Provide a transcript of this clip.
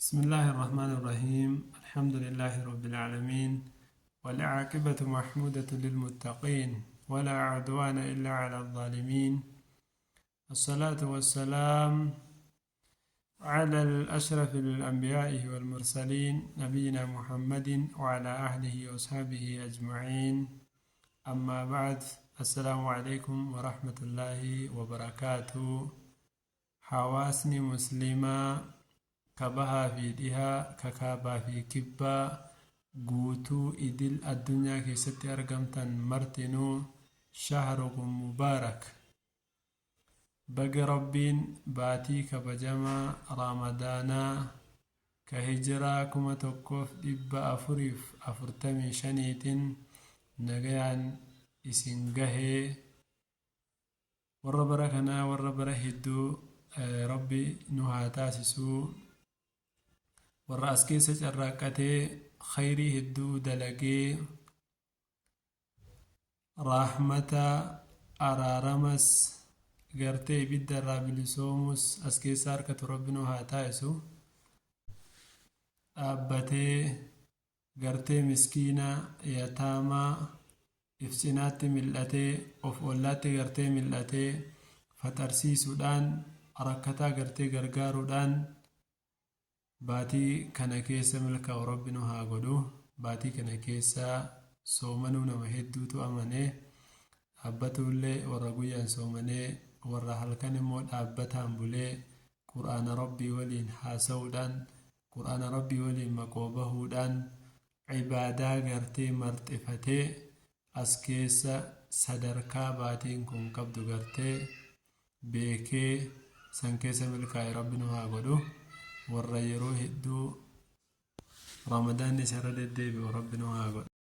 بسم الله الرحمن الرحيم الحمد لله رب العالمين والعاقبة محمودة للمتقين ولا عدوان إلا على الظالمين الصلاة والسلام على الأشرف الأنبياء والمرسلين نبينا محمد وعلى أهله وصحبه أجمعين أما بعد السلام عليكم ورحمة الله وبركاته. Hawaasni Muslimaa ka bahaa fi dhihaa, ka kaabaa fi kibbaa guutuu idil addunyaa keessatti argamtan martinuu shahrukum mubaarak. Baga Rabbiin baatii kabajamaa Raamadaanaa ka Hijraa 1445tiin nagayaan isin gahee. Warra bara kanaa warra bara hedduu Rabbi nu haa taasisuu. Warra as keessa carraaqqatee khayrii hedduu dalagee raahmata araaramas gartee ibidda irraa bilisoomus as keessa harkatu Rabbi nu haa taasisu. Dhaabbatee gartee miskiina yataamaa if cinaatti mil'atee, of ollaatti gartee mil'atee faxarsiisuudhaan, rakkataa gartee gargaaruudhaan baatii kana keessa milkaa'u Rabbi nu haa godhu. Baatii kana keessa soomanuu nama hedduutu amane. Dhaabbatuullee warra guyyaan soomanee, warra halkan immoo dhaabbataan bulee Qur'aana Rabbii waliin haasa'uudhaan, Qur'aana Rabbii waliin maqoo bahuudhaan, ibaadaa gartee marxifatee as keessa sadarkaa baatiin kun qabdu gartee beekee san keessa milkaa'e Rabbi nu haa godhu. Warra yeroo hedduu Ramadaanni isarra deddeebi'u Rabbi nu haa godhu.